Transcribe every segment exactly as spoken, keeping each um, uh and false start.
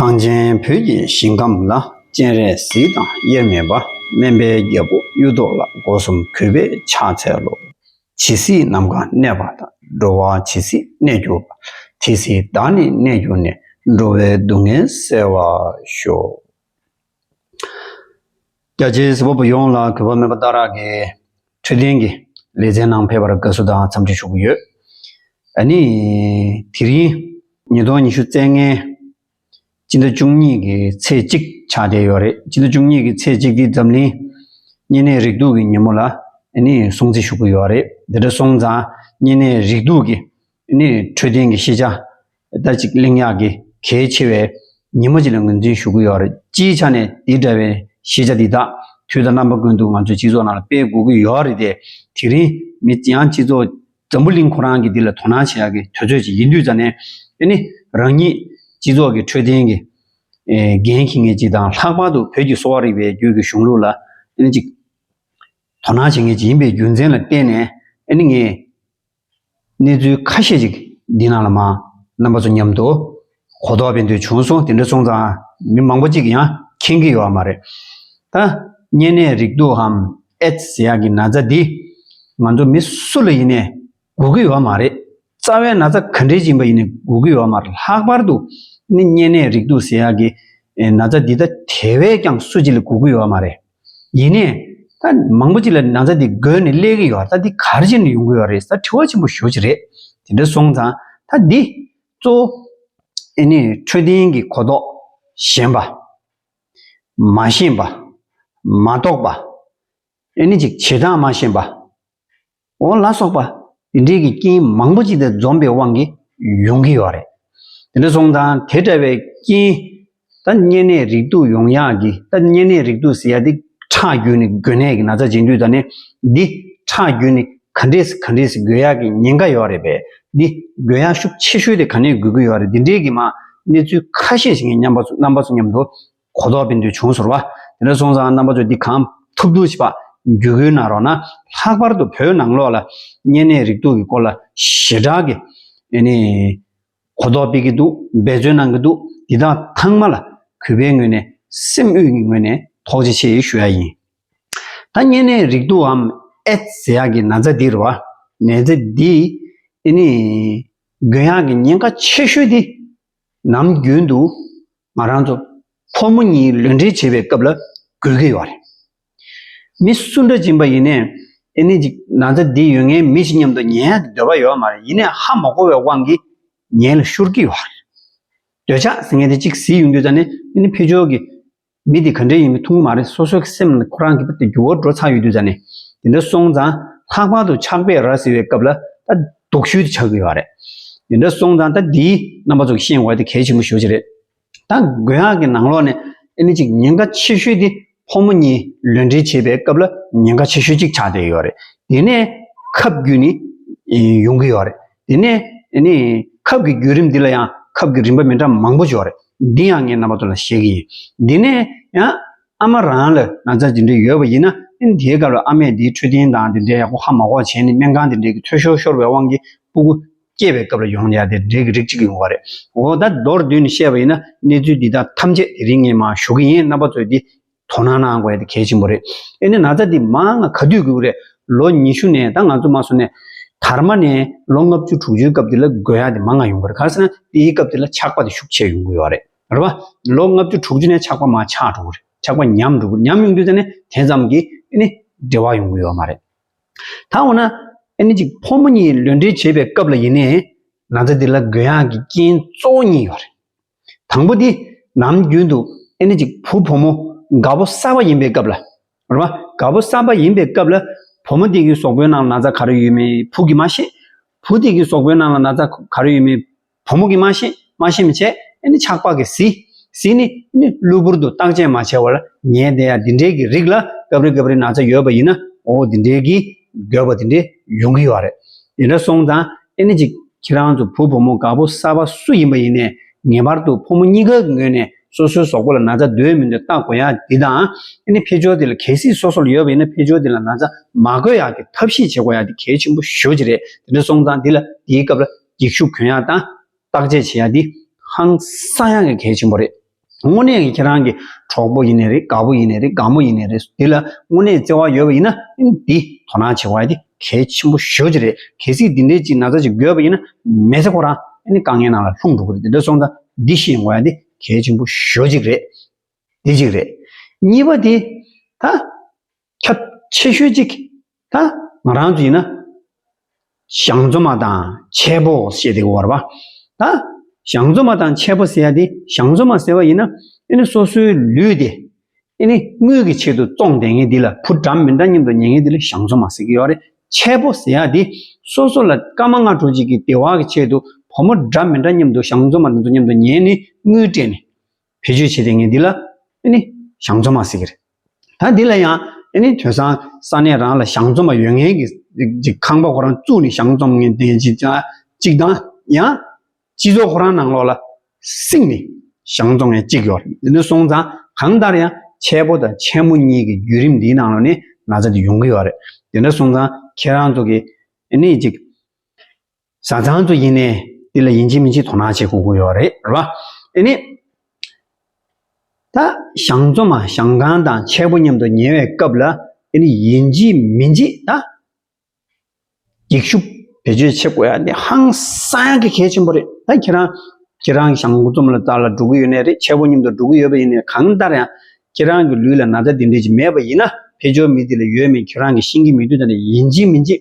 གངས་ཅན་བོད་ཀྱི་ཞིང་ཁམས་ལ། སྤྱན་རས་གཟིགས་དང་དབྱེར་མེད་པ། སྨན་པའི་རྒྱལ་པོ་གཡུ་ཐོག་ལ། སྒོ་གསུམ་གུས་པས་ཕྱག་འཚལ་ལོ། ཇི་སྲིད་ནམ་མཁའ་གནས་པ་དང་། འགྲོ་བ་ཇི་སྲིད་གནས་གྱུར་པ། དེ་སྲིད་བདག་ནི་གནས་གྱུར་ནས། འགྲོ་བའི་སྡུག་བསྔལ་སེལ་བར་ཤོག། རྒྱ་ཆེའི་གཟིགས་པ་པོ་ཡོངས་ལ་གུས་པ་སྨན་པ་སྟག་ར་གི་འཕྲོད་བསྟེན་གྱི་ལེ་ཚན་ནང་ཕེབས་པར་དགའ་བསུ་དང་འཚམས་འདྲི་ཞུ་གི་ཡོད། ཨ་ནི། དེ་རིང་ཉིས་སྟོང་ཉི་ཤུ་རྩ་ལྔའི་སྤྱི་ཟླ་བཅུ་གཉིས་ཀྱི་ཚེས་གཅིག་ཆགས་བསྡད་ཡོད་རེད། སྤྱི་ཟླ་བཅུ་གཉིས་ཀྱི་ཚེས་གཅིག་འདི་འཛམ་གླིང་བསྙེན་གནས་རིགས་གཏུག་གི་ཉིན་མོ་ལ་ཨ་ནི་སྲུང་བརྩི་ཞུ་གི་ཡོད་རེད། དེ་འདྲ་སོང་ཙང་བསྙེན་གནས་རིགས་གཏུག་གི་ཨ་ནི་འཕྲོད་བསྟེན་གྱི་ཤེས་བྱ། ད་ཅིག་གླེང་ཡག་གི་གལ་ཆེ་བའི་ཉིན་མོ་ཅིག་ལ་ངོས་འཛིན་ཞུ་གི་ཡོད་རེད། སྤྱིའི་ཆ་ནས་འདི་འདྲ་བའི་ཤེས་བྱ་འདི་དག་དུས་དང་རྣམ་པ་ཀུན་ཏུ་ང་ཚོའི་སྤྱི་ཚོགས་ནང་ལ་སྤེལ་དགོས་ཀྱི་ཡོད་རེད་དེ། དེ་རིང་མི་ཡང་སྤྱི་ཚོགས་འཛམ་བུ་གླིང་ཁོ་རང་གི་འདི་ལ་དོ་སྣང་བྱེད་ཡག་གི་དུས་ཚོད་ཅིག་ཡིན་དུས་ཙང་ནས། ཨ་ནི་རང་ཉིད་སྤྱི་ཚོགས་ཀྱི་འཕྲོད་བསྟེན་གྱི་འགན་འཁྱེར་མཁན་ཅིག་དང་། ལྷག་པར་དུ་བོད་ཀྱི་གསོ་བ་རིག་པའི་རྒྱུད་ཀྱི་གཞུང་ལུགས་ལ་ཨ་ནི་ཅིག་དོ་སྣང་བྱེད་མཁན་ཅིག་ཡིན་པའི་རྒྱུ་མཚན་ལ་བརྟེན་ནས། ཨ་ནི་ངས་གནས་ཚུལ་ཁ་ཤས་ཅིག་འདི་ནང་ལ་མར་རྣམ་པ་ཚོ་མཉམ་དུ་གོ་རྟོགས་སྤེལ་འདོད་བྱུང་སོང་། དེ་འདྲ་སོང་ཙང་མི་མང་པོ་ཅིག་ཡང་མཁྱེན་གྱི་ཡོད་མ་རེད། ད་བསྙེན་གནས་རིགས་གཏུག་གམ་ཨེ་ཛི་ཟེར་ཡག་གི་ན་ཚ་འདི་ང་ཚོ་མི་སུ་ལ་ཡིན་ནའི་འགོ་གི་ཡོད་མ་རེད། རྩ་བའི་ན་ཚ་ག་འདྲས་ཡིན་པ་ཡིན་ནའི་འགོ་གི་ཡོད་མ་རེད། ལྷག་པར་དུ་ནི་བསྙེན་གནས་རིགས་གཏུག་ཟེར་ཡག་གི་ན་ཚ་འདི་ད་དེ་བས་ཀྱང་སུ་གཅིག་ལ་འགོ་གི་ཡོད་མ་རེད། ཡིན་ནའི་ད་མང་པོ་ཅིག་ལ་ན་ཚ་འདི་འགོས་ནས་སླེབས་ཀྱི་ཡོད། ད་འདི་ག་རེ་བྱས་ནས་ཡོང་གི་ཡོད་རེད། ད་དྲི་བ་ཆེན་པོ་ཞེ་པོ་ཅིག་རེད། དེ་འདྲ་སོང་ཙང་ད་འདི་གཙོ་བོ་ཨེ་ནི་འཕྲོད་བསྟེན་གྱི་གོ་རྟོགས་ཞན་པ། མ་ཤེས་པ། མ་རྟོགས་པ། ཨེ་ནི་ཅིག་བྱེད་སྟངས་མ་ཤེས་པ། འོ་ལ་སོགས་པ་འདི་འདྲའི་གི་རྐྱེན་མང་པོ་ཅིག་དང་འཛོམས་པའི་དབང་གིས་ཡོང་གི་ཡོད་རེད། དེ་འདྲ་སོང་ཙང་དེ་འདྲ་བའི་རྐྱེན། ད་བསྙེན་གནས་རིགས་གཏུག་ཡོང་ཡག་གི། ད་བསྙེན་གནས་རིགས་གཏུག་ཟེར་ཡག་འདི་ཁྲག་བརྒྱུད་ནས་འགོས་ནད་ཀྱི་ན་ཚ་ཅིག་ཡིན་དུས་ཙང་ནས། འདི་ཁྲག་བརྒྱུད་ནས་ག་འདྲས་ག་འདྲས་འགོས་ཡག་གི་ཉེན་ཁ་ཡོད་རེད་པས། འདི་འགོས་ཡག་ཤུགས་ཆེ་ཤོས་དེ་ག་ནས་འགོས་ཀྱི་ཡོད་རེད། འདི་འདྲའི་གི་མར་གནས་ཚུལ་ཁ་ཤས་ཤིག་ངས་རྣམ་པ་ཚོ་རྣམ་པ་ཚོ་མཉམ་དུ་གོ་རྟོགས་སྤེལ་འདོད་བྱུང་ཟེར་བ། དེ་འདྲ་སོང་ཙང་རྣམ་པ་ཚོས་འདི་གང་ཐུབ་ཐུབ་ཞིག་བརྒྱུད་སྐུལ་གནང་རོགས་གནང་། ལྷག་པར་དུ་བོད་ནང་ལོགས་ལ་བསྙེན་གནས་རིགས་གཏུག་གི་སྐོར་ལ་ཞེ་དྲག་གི་ཨེ་ནི་གོ་རྟོགས་སྤེལ་གྱི་འདུག་འབད་བརྩོན་གནང་གི་འདུག་འདི་དག་ཚང་མ་ལ་གུས་པའི་ངོས་ནས་སེམས་དབུས་ཀྱི་ངོས་ནས་ཐུགས་རྗེ་ཆེ་ཞུ་ཡ་ཡིན། ད་བསྙེན་གནས་རིགས་གཏུག་གམ་ཨེ་ཛི་ཟེར་ཡག་གི་ན་ཚ་འདི་རེད་བ། ན་ཚ་འདི་ཨེ་ནི་འགོས་ཡག་གི་ཉེན་ཁ་ཆེ་ཤོས་འདི་ནམ་རྒྱུན་དུ་ང་རང་ཚོ་ཕོ་མོ་གཉིས་ལུས་འབྲེལ་བྱེད་པའི་སྐབས་ལ་འགོས་ཀྱི་ཡོད་རེད། མི་སུ་འདྲ་ཡིན་པ་ཡིན་ནའི་ཨེ་ནི་ཅིག་ན་ཚ་འདི་ཡོད་མཁན་མི་ཞིག་མཉམ་དུ་ཉལ་ཡག་གི་འདོད་པ་ཡོད་མ་རེད། ཡིན་ནའི་ཧ་མ་གོ་བའི་དབང་གིས་ཉལ་ལ་ཤོར་གྱི་ཡོད་རེད། འདོད་ཆགས་ཟེར་མཁན་དེ་གཅིག་གཟིགས་ཡོང་དུས་ཙང་ནས། ཨེ་ནི་ཕར་ཕྱོགས་ཀྱི་མི་དེ་ག་འདྲ་ཡིན་མིན་མཐོང་གི་མ་རེད། སོ་སོའི་སེམས་ལ་ཁོ་རང་གི་ཕར་དེ་འགྱུར་བ་འགྲོ་ཚར་ཡོད་དུས་ཙང་ནས། དེ་འདྲ་སོང་ཙང་ལྷག་པར་དུ་ཆགས་པས་ར་བཟི་བའི་སྐབས་ལ་ད་སྡུག་ཤོས་དེ་ཆགས་ཀྱི་ཡོད་རེད། དེ་འདྲ་སོང་ཙང་ད་འདི་རྣམ་པ་ཚོ་གིས་ཤེས་དགོས་དེ་གལ་ཆེན་པོ་ཞེ་པོ་ཅིག་རེད། ད་འགོས་ཡག་གི་ནང་ལོགས་ནས་ཨེ་ནི་ཅིག་ཉེན་ཁ་ཆེ་ཤོས་དེ་ཕོ་མོ་གཉིས་ལུས་འབྲེལ་བྱེད་པའི་སྐབས་ལ་ཉེན་ཁ་ཆེ་ཤོས་གཅིག་ཆགས་བསྡད་ཡོད་རེད། དེ་ནས་ཁབ་བརྒྱུད་ནས་ཡོང་གི་ཡོད་རེད། དེ་ནས་ཨེ་ནི་ཁབ་ཀྱི་བརྒྱུད་རིམ་འདི་ལ་ཡང་ཁབ་ཀྱི་རིམ་པ་མི་འདྲ་མང་པོ་ཡོད་རེད། འདི་ཡང་ངས་རྣམ་པ་ཚོ་ལ་བཤད་ཀྱི་ཡིན། འདི་ནས་ཡང་ཨ་མ་རང་ལ་ན་ཚ་འདི་འདྲ་ཡོད་པ་ཡིན་ན། ཨེ་ནི་དེའི་སྐབས་ལ་ཨ་མས་འདིའི་འཕྲོད་བསྟེན་དང་འདི་འདྲའི་ཡག་པོ་ཧ་མ་གོ་བྱས་ནས་སྨན་ཁང་འདི་འདྲའི་གི་འཐུས་ཤོར་ཤོར་བའི་དབང་གིས་ཕྲུ་གུ་སྐྱེས་པའི་སྐབས་ལ་ཡོང་ཡ་དེ་འདྲའི་གི་རིགས་གཅིག་ཡོང་བ་རེད། འོ་ད་མདོར་བསྡུས་ནས་བཤད་པ་ཡིན་ན། གནས་ཚུལ་འདི་དག་ཐམས་ཅད་དེ་རིང་ངས་མར་ཞུ་གི་ཡིན། རྣམ་པ་ཚོས་འདི་དོ་སྣང་གནང་དགོས་ཡ་དེ་གལ་ཆེན་པོ་རེད། ཨེ་ནི་ན་ཚ་འདི་མང་ང་ག་དུས་འགོས་ཀྱི་རེད། ལོ་ཉི་ཤུ་ནས་ད་ང་ཚོ་མ་སོང་ནས་དར་མ་ནས་ལོ་ལྔ་བཅུ་དྲུག་ཅུའི་སྐབས་འདི་ལ་འགོས་ཡ་དེ་མང་ང་ཡོང་གི་རེད། ག་རེ་ཟེར་ན་དེའི་སྐབས་འདི་ལ་ཆགས་པ་དེ་ཤུགས་ཆེ་ཡོང་གི་ཡོད་རེད། རེད་བ། ལོ་ལྔ་བཅུ་དྲུག་ཅུ་ནས་ཆགས་པ་མར་ཆག་འགྲོ་གི་རེད། ཆགས་པ་ཉམས་འགྲོ་གི་རེད། ཉམས་ཡོང་དུས་ཙ་ནས་དེ་ཙམ་གྱི་ཨེ་ནི་འབྲེལ་བ་ཡོང་གི་ཡོད་མ་རེད། ད་འོ་ན་ཨེ་ནི་ཅིག་ཕོ་མོ་གཉིས་ལུས་འབྲེལ་བྱེད་པའི་སྐབས་ལ་ཡིན་ནའི་ན་ཚ་འདི་ལ་འགོས་ཡག་གི་རྐྱེན་གཙོ་བོ་གཉིས་ཡོད་རེད། དང་པོ་འདི་ནམ་རྒྱུན་དུ་ཨེ་ནི་ཅིག་བུ་བུ་མོ་དགའ་པོ་གསར་པ་ཡིན་པའི་སྐབས་ལ། རེད་བ། དགའ་པོ་གསར་པ་ཡིན་པའི་སྐབས་ལ་བུ་མོ་དེ་གི་གཟུགས་པོའི་ནང་ལ་ན་ཚ་ག་རེ་ཡོད་མེད་བུ་གིས་མ་ཤེས། བུ་དེ་གི་གཟུགས་པོའི་ནང་ལ་ན་ཚ་ག་རེ་ཡོད་མེད་བུ་མོ་གིས་མ་ཤེས། མ་ཤེས་མི་བྱས། ཨེ་ནི་ཆགས་པ་གིས་བཟི། བཟི་ནི་ཨེ་ནི་གློ་བུར་དུ་བརྟག་དཔྱད་མ་བྱས་པར་ཉལ་བསྡད་ཡ་འདི་འདྲའི་གི་རིགས་ལ་སྐབས་རེ་སྐབས་རེ་ན་ཚ་ཡོད་པ་ཡིན་ན། འོ་འདི་འདྲའི་གི་འགོས་པ་འདི་འདྲའི་ཡོང་གི་ཡོད་རེད། དེ་འདྲ་སོང་ཙང་ཨེ་ནི་ཅིག་ཁྱེད་རང་ཚོ་བུ་བུ་མོ་དགའ་པོ་གསར་པ་སུ་ཡིན་པ་ཡིན་ནའི་ངེས་པར་དུ་ཕོ་མོ་གཉིས་ཀ་གི་ངོས་ནས་སོ་སོའི་གཟུགས་པོ་ལ་ན་ཚ་འདུག་མི་འདུག་བལྟ་དགོས་ཡ་འདི་དང་། ཨེ་ནི་ཕར་ཕྱོགས་དེ་ལ་གལ་སྲིད་སོ་སོ་ལ་ཡོད་པ་ཡིན་ན་ཕར་ཕྱོགས་དེ་ལ་ན་ཚ་མ་འགོས་ཡག་གི་ཐབས་ཤེས་བྱེད་དགོས་ཡ་འདི་གལ་ཆེན་པོ་ཞེ་པོ་ཅིག་རེད། དེ་འདྲ་སོང་ཙང་འདི་ལ་དེའི་སྐབས་ལ་འགྱིག་ཤུགས་གྱོན་ཡ་དང་བརྟག་དཔྱད་བྱེད་ཡ་འདི་ཧང་སང་ཡག་གི་གལ་ཆེན་པོ་རེད། དངོས་གནས་ཀྱི་ཁྱེད་རང་གི་གྲོགས་པོ་ཡིན་ནའི་རེད། དགའ་པོ་ཡིན་ནའི་རེད། དགའ་མོ་ཡིན་ནའི་རེད། འདི་ལ་དངོས་གནས་བརྩེ་བ་ཡོད་པ་ཡིན་ན་འདི་དོ་སྣང་བྱེད་དགོས་ཡ་དེ་གལ་ཆེན་པོ་ཞེ་པོ་ཅིག་རེད། གལ་སྲིད་འདི་འདྲའི་ཅིག་ན་ཚ་ཅིག་འགོས་པ་ཡིན་ན་མི་ཚེ་ཁོ་རང་ཨ་ནི་དཀའ་ངལ་ནང་ལ་ལྷུང་འགྲོ་གི་རེད། དེ་འདྲ་སོང་ཙང་འདི་ཤེས་དགོས་ཡ་དེ་གལ་ཆེན་པོ་ཞེ་པོ་ཅིག་རེད། འདི་གཅིག་རེད། གཉིས་པ་དེ་ད་ཁྱབ་ཆེ་ཤོས་གཅིག་ད་ང་རང་ཚོ་ཡིན་ན་གཞང་འཛོམས་མ་དང་འཆལ་པོ་བཤད་བསྡད་ཀྱི་ཡོད་རེད་པ། ད་གཞང་འཛོམས་མ་དང་འཆལ་པོ་ཟེར་ཡ་དེ། གཞང་འཛོམས་མ་ཟེར་བ་ཡིན་ན་ཨ་ནི་སོ་སོའི་ལུས་དེ་ཨ་ནི་དངུལ་གྱི་ཆེད་དུ་བཙོངས་བསྡད་མཁན་འདི་ལ། བུ་འདྲ་མི་འདྲ་མཉམ་དུ་ཉལ་མཁན་འདི་ལ་གཞང་འཛོམས་མ་ཟེར་གྱི་ཡོད་རེད། འཆལ་པོ་ཟེར་ཡ་དེ་སོ་སོ་ལ་སྐར་མ་ལྔ་དྲུག་ཅིག་གི་བདེ་བ་གི་ཆེད་དུ་བུ་མོ་འདྲ་མི་འདྲ་མཉམ་དུ། གཞང་འཛོམས་མ་དེ་ཚོ་མཉམ་དུ་ཉལ་ནས་དངུལ་སྤྲད་ནས་བེད་སྤྱོད་བྱེད་བསྡད་མཁན་འདི་ལ་ཨ་ནི་གཞང་འཛོམས་མ་ཟེར་གྱི་རེད། ད་འདི་ལ་ཡང་ཨ་ནི་དེང་སང་ས་གནས་རང་ལ་གཞང་འཛོམས་མ་ཡོད་མཁན་གྱི་ཅིག་ཁང་པ་ཁོ་རང་བཙུགས་ནས་གཞང་འཛོམས་མཁན་དེ་ཅིག་ཅིག་དང་། ཡང་སྤྱི་ཚོགས་ཁོ་རང་ནང་ལོགས་ལ་བསྲིངས་ནས་གཞང་འཛོམས་མཁན་གཅིག་ཡོད་རེད། དེ་འདྲ་སོང་ཙང་གང་ལྟར་ཡང་འཆལ་པོ་དང་འཆལ་མོ་གཉིས་ཀྱི་བརྒྱུད་རིམ་འདིའི་ནང་ལོགས་ནས་ན་ཚ་དེ་ཡོང་གི་ཡོད་རེད། དེ་འདྲ་སོང་ཙང་ཁྱེད་རང་ཚོ་གི་ཨ་ནི་ཅིག་བཟའ་ཚང་ཚོ་ཡིན་ནའི་འདི་ལ་ཡིན་གཅིག་མིན་གཅིག་དོ་སྣང་བྱེད་དགོས་ཀྱི་ཡོད་རེད། རེད་པ། ཨ་ནི་ད་གཞང་འཛོམས་མ་གཞང་རྐང་དང་འཆལ་པོ་མཉམ་དུ་ཉལ་བའི་སྐབས་ལ་ཨ་ནི་ཡིན་གཅིག་མིན་གཅིག་ད་འགྱིག་ཤུབས་བེད་སྤྱོད་བྱེད་དགོས་ཡ་དེ་ཧང་སང་ཡ་གི་གལ་ཆེན་པོ་རེད། ད་ཁྱེད་རང་ཁྱེད་རང་གཞང་འཛོམས་ལ་ལྟ་ལ་འགྲོ་གི་ཡོད་ནའི་རེད། འཆལ་པོ་མཉམ་དུ་འགྲོ་གི་ཡོད་པ་ཡིན་ནའི་གང་ལྟར་ཡང་ཁྱེད་རང་གི་ལུས་ལ་ན་ཚ་དེ་འདྲ་ཅིག་མེད་པ་ཡིན་ན། ཕར་ཕྱོགས་མི་དེ་ལ་ཡོད་མེད་ཁྱེད་རང་གིས་ཤེས་ཀྱི་མེད་དུས། ད་ནི་ཡིན་གཅིག་མིན་གཅིག་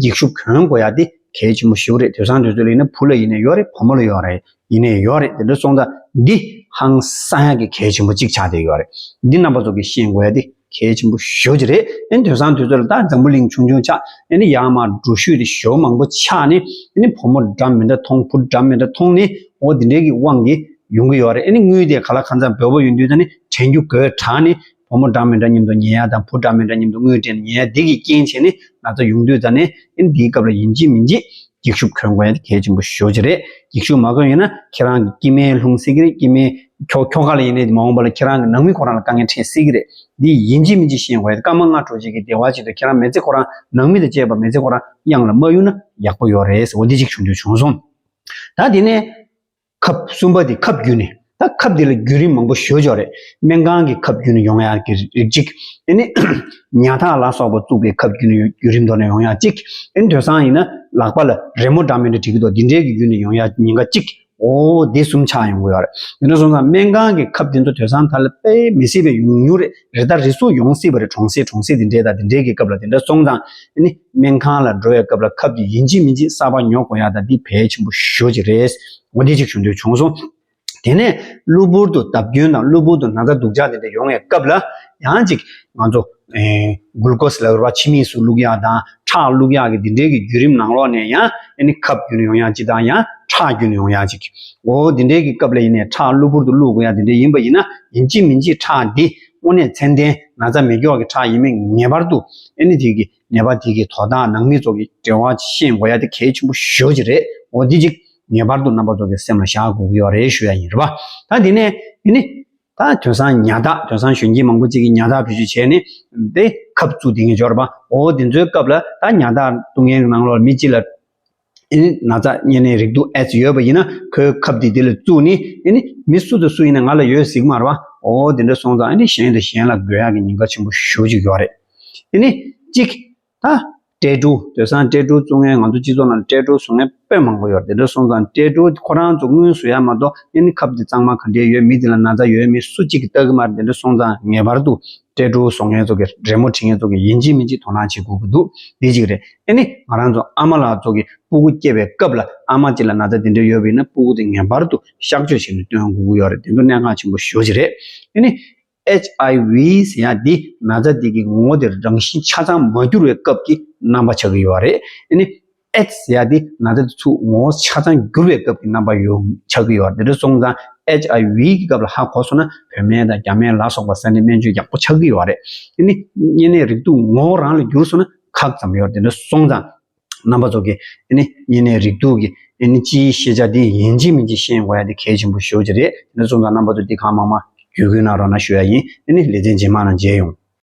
འགྱིག་ཤུབས་གྱོན་དགོས་ཡ་དེ་གལ་ཆེན་པོ་ཞེ་པོ་རེད། དེང་སང་དུས་ཚོད་ལ་ཡིན་ན་བུ་ལ་ཡིན་ནའི་ཡོད་རེད། བུ་མོ་ལ་ཡོད་རེད། ཡིན་ནའི་ཡོད་རེད། དེ་འདྲ་སོང་ཙང་འདི་ཧང་སང་ཡ་གི་གལ་ཆེན་པོ་གཅིག་ཆགས་བསྡད་ཡོད་རེད། འདི་རྣམ་པ་ཚོ་གིས་ཤེས་དགོས་ཡ་དེ་གལ་ཆེན་པོ་ཞེ་པོ་ཅིག་རེད། ཨ་ནི་དེང་སང་དུས་ཚོད་ལ་ད་འཛམ་བུ་གླིང་ཆུང་ཆུང་ཆགས། ཨ་ནི་ཡར་མར་འགྲོ་ཤུགས་དེ་ཞེ་པོ་མང་པོ་ཆགས་ནས། ཨ་ནི་བུ་མོ་འདྲ་མི་འདྲ་མཐོང་། བུ་འདྲ་མི་འདྲ་མཐོང་ནས། འོ་དེ་འདྲའི་གི་དབང་གིས་ཡོང་གི་ཡོད་རེད། ཨ་ནི་དངུལ་དེ་ག་ལ་གང་འཚམ་འབོལ་པོ་ཡོང་དུས། ད་ནི་དྲན་རྒྱུ་དགོས་དྲགས་ནས་བུ་མོ་འདྲ་མི་འདྲ་མཉམ་དུ་ཉལ་ཡ་དང་། བུ་འདྲ་མི་འདྲ་མཉམ་དུ་དངུལ་སྤྲད་ནས་ཉལ་ཡ་འདི་གི་རྐྱེན་བྱས་ནས་ན་ཚ་ཡོང་དུས། ད་ནི་ཨ་ནི་འདིའི་སྐབས་ལ་ཡིན་གཅིག་མིན་གཅིག་འགྱིག་ཤུབས་གྱོན་དགོས་ཡ་དེ་གལ་ཆེན་པོ་ཞེ་པོ་ཅིག་རེད། འགྱིག་ཤུབས་མ་གྱོན་ཡིན་ན་ཁྱེད་རང་གི་སྐྱེ་དམན་ལྷུང་སྲིད་ཀྱི་རེད། སྐྱེ་དམན་ཁྱོ་ཁྱོ་ག་ལ་ཡིན་ནའི་མ་འོངས་པ་ལ་ཁྱེད་རང་གི་ནང་མི་ཁོ་རང་ལ་དཀའ་ངལ་འཕྲད་སྲིད་ཀྱི་རེད། འདི་ཡིན་གཅིག་མིན་གཅིག་ཤེས་དགོས་ཡ་དེ། སྐར་མ་ལྔ་དྲུག་ཅིག་གི་བདེ་བ་ཆེད་དུ་ཁྱེད་རང་མི་ཚེ་ཁོ་རང་ནང་མི་དང་བཅས་པ་མི་ཚེ་ཁོ་རང་གཡང་ལ་མ་གཡུགས་ན་ཡག་པོ་ཡོད་རེད་ཟེར། འོ་འདི་གཅིག་ཞུ་འདོད་བྱུང་སོང་། ད་དེ་ནས་ཁབ་གསུམ་པ་དེ་ཁབ་བརྒྱུད་ནས། ད་ཁབ་དེ་ལ་བརྒྱུད་རིམ་མང་པོ་ཞེ་པོ་ཅིག་ཡོད་རེད། སྨན་ཁང་གི་ཁབ་བརྒྱུད་ནས་ཡོང་ཡ་གི་རིགས་གཅིག་ཨ་ནི་ཉ་ཐག་ལ་སོགས་པ་བཙུགས་པའི་ཁབ་བརྒྱུད་ནས་ཡོང་། བརྒྱུད་རིམ་ཐོག་ནས་ཡོང་ཡ་གཅིག་ཨ་ནི་དེང་སང་ཡིན་ན་ལག་པ་ལ་རི་མོ་འདྲ་མི་འདྲ་བྲིས་ཀྱི་འདུག་དེ་འདྲའི་གི་བརྒྱུད་ནས་ཡོང་ཡ་ཉེན་ཁ་གཅིག་འོ་དེ་གསུམ་ཆགས་ཡོང་གི་ཡོད་རེད། དེ་འདྲ་སོང་ཙང་སྨན་ཁང་གི་ཁབ་དེ་ཚོ་དེང་སང་ད་ལ་དཔེ་མི་སྲིད་པའི་ཡོང་ཉུང་རེད། རེ་ད་རེ་སུ་ཡོང་སྲིད་པ་རེད། གྲོང་གསེབ་གྲོང་གསེབ་དེ་འདྲའི་ད་དེ་འདྲའི་གི་སྐབས་ལ། དེ་འདྲ་སོང་ཙང་ཨ་ནི་སྨན་ཁང་ལ་འགྲོ་བའི་སྐབས་ལ་ཁབ་དེ་ཡིན་གཅིག་མིན་གཅིག་གསར་པ་ཉོ་དགོས་ཡ་ད་འདི་གལ་ཆེན་པོ་ཞེ་པོ་ཅིག་རེད། འོ་འདི་གཅིག་ཞུ་འདོད་བྱུང་སོང་། དེ་ནས་གློ་བུར་དུ་བརྡབ་སྐྱོན་དང་གློ་བུར་དུ་ན་ཚ་སྡུག་ཅག་དེ་འདྲ་ཡོང་བའི་སྐབས་ལ་ཡང་ཅིག་ང་ཚོ་ཨེ་གུ་ལུ་ཀོ་སི་ལབ་རེད་པ། ཕྱི་མིག་སུ་བླུག་ཡག་དང་ཁྲག་བླུག་ཡག་གི་འདི་འདྲའི་གི་བརྒྱུད་རིམ་ནང་ལོགས་ནས་ཡང་ཨ་ནི་ཁབ་བརྒྱུད་ནས་ཡོང་ཡག་ཅིག་དང་། ཡང་ཁྲག་བརྒྱུད་ནས་ཡོང་ཡག་ཅིག་འོ་འདི་འདྲའི་གི་སྐབས་ལ་ཡིན་ནའི་ཁྲག་གློ་བུར་དུ་བླུག་དགོས་ཡག་འདི་འདྲ་ཡིན་པ་ཡིན་ན། ཡིན་གཅིག་མིན་གཅིག་ཁྲག་འདི་དངོས་གནས་ཚད་ལྡན་ན་ཚ་མེད་སྐྱོག་གི་ཁྲག་ཡིན་མིན་ངེས་པར་དུ། ཨ་ནི་དེ་གི་ནད་པ་དེ་གི་དོ་བདག་ནང་མི་ཚོ་གི་འབྲེལ་བ་ཤེས་དགོས་ཡག་དེ་གལ་ཆེན་པོ་ཞེ་པོ་ཅིག་རེད། འོ་འདི་གཅིག་ངེས་པར་དུ་རྣམ་པ་ཚོ་གི་སེམས་ལ་བཞག་དགོས་ཀྱི་ཡོད་རེད་ཞུ་ཡག་ཡིན། རེད་པ། ད་དེ་ནས་ཨ་ནི་ད་དེང་སང་ཉ་ཐག་དེང་སང་གཞོན་སྐྱེས་མང་པོ་ཅིག་གིས་ཉ་ཐག་བེད་སྤྱོད་བྱས་ནས་དེ་ཁབ་བཙུགས་བསྡད་མཁན་ཡོད་རེད་པ། འོ་དེ་ཚོའི་སྐབས་ལ་ད་ཉ་ཐག་བཏུང་མཁན་ནང་ལོགས་མི་གཅིག་ལ་ཨ་ནི་ན་ཚ་གཉན་ནད་རེག་དུག་ཨེ་ཙི་ཡོད་པ་ཡིན་ན། ཁོའི་ཁབ་དེ་དེ་ལ་བཙུགས་ནས་ཨ་ནི་མི་སུ་དང་སུ་ཡིན་ན་ང་ལ་ཡོད་ཟེར་གྱི་མ་རེད་པ། འོ་དེ་འདྲ་སོང་ཙང་ཨ་ནི་གཞན་དང་གཞན་ལ་འགོས་ཡག་གི་ཉེན་ཁ་ཆེན་པོ་ཞེ་པོ་ཅིག་ཡོད་རེད། ཨ་ནི་གཅིག་ད་ཏྲེ་ཀྲུ། དེང་སང་ཏྲེ་ཀྲུ་བཙུགས་མཁན། ང་ཚོ་སྤྱི་ཚོགས་ནང་ལ་ཏྲེ་ཀྲུ་བཟོ་མཁན་དཔེ་མང་པོ་ཡོད་རེད། དེ་འདྲ་སོང་ཙང་ཏྲེ་ཀྲུ་ཁོ་རང་ཚོ་སྔོན་བཟོ་ཡག་མ་གཏོགས། ཨ་ནི་ཁབ་དེ་གཙང་མ་ག་འདྲས་ཡོད། མི་དེ་ལ་ན་ཚ་ཡོད་མེད་སུ་གཅིག་གིས་ལྟ་གི་མ་རེད། དེ་འདྲ་སོང་ཙང་ངེས་པར་དུ་ཏྲེ་ཀྲུ་བཟོ་མཁན་ཚོ་གི། རི་མོ་བྲིས་མཁན་ཚོ་གི་ཡིན་གཅིག་མིན་གཅིག་དོ་སྣང་བྱེད་དགོས་ཀྱི་འདུག་འདི་གཅིག་རེད། ཨ་ནི་ང་རང་ཚོ་ཨ་མ་ལགས་ཚོ་གི་སྤུ་གུ་སྐྱེ་བའི་སྐབས་ལ་ཨ་མ་གཅིག་ལ་ན་ཚ་དེ་འདྲ་ཡོད་པ་ཡིན་ན་སྤུ་གུ་དེ་ངེས་པར་དུ་གཤག་བཅོས་བྱས་ནས་སྟོན་དགོས་ཀྱི་ཡོད་རེད། དེ་ཚོ་གནད་འགག་ཆེན་པོ་ཞེ་པོ་ཅིག་རེད། ཨ་ནི་ཨེཆ་ཨའི་ཝི་ཟེར་ཡག་འདི་ན་ཚ་འདི་གི་ངོ་བོ་དེ་རང་བཞིན་ཆ་ཚང་མ་འགྱུར་བའི་སྐབས་ཀྱི་རྣམ་པ་ཆགས་ཀྱི་ཡོད་རེད། ཨ་ནི་ཨེཆ་ཟེར་ཡག་འདི་ན་ཚ་དེ་ཚུར་ངོ་བོ་ཆ་ཚང་འགྱུར་བའི་སྐབས་ཀྱི་རྣམ་པ་ཡོད་ཆགས་ཀྱི་ཡོད་རེད། དེ་འདྲ་སོང་ཙང་ཨེཆ་ཨའི་ཝི་གི་སྐབས་ལ་ཧ་གོ་སོང་ན་བོད་སྨན་དང་རྒྱ་སྨན་ལ་སོགས་པ་ཟ་ནས་སྨན་བཅོས་ཡག་པོ་ཆགས་ཀྱི་ཡོད་རེད། ཨ་ནི་གཉན་ནད་རེག་དུག་ངོ་བོ་རང་ལ་འགྱུར་སོང་ན་ཁག་ཙམ་ཡོད་རེད། དེ་འདྲ་སོང་ཙང་རྣམ་པ་ཚོ་གིས་ཨ་ནི་གཉན་ནད་རེག་དུག་གི་ཨ་ནི་སྤྱིའི་ཤེས་བྱ་འདི་ཡིན་གཅིག་མིན་གཅིག་ཤེས་དགོས་ཡག་འདི་གལ་ཆེན་པོ་ཞེ་པོ་ཅིག་རེད། དེ་འདྲ་སོང་ཙང་རྣམ་པ་ཚོ་འདི་གང་མང་མང་བརྒྱུད་སྐུལ་གནང་རོགས་གནང་ཞུ་ཡག་ཡིན། ཨ་ནི་ལེ་ཚན་རྗེས་མ་ནང་མཇལ་ཡོང་།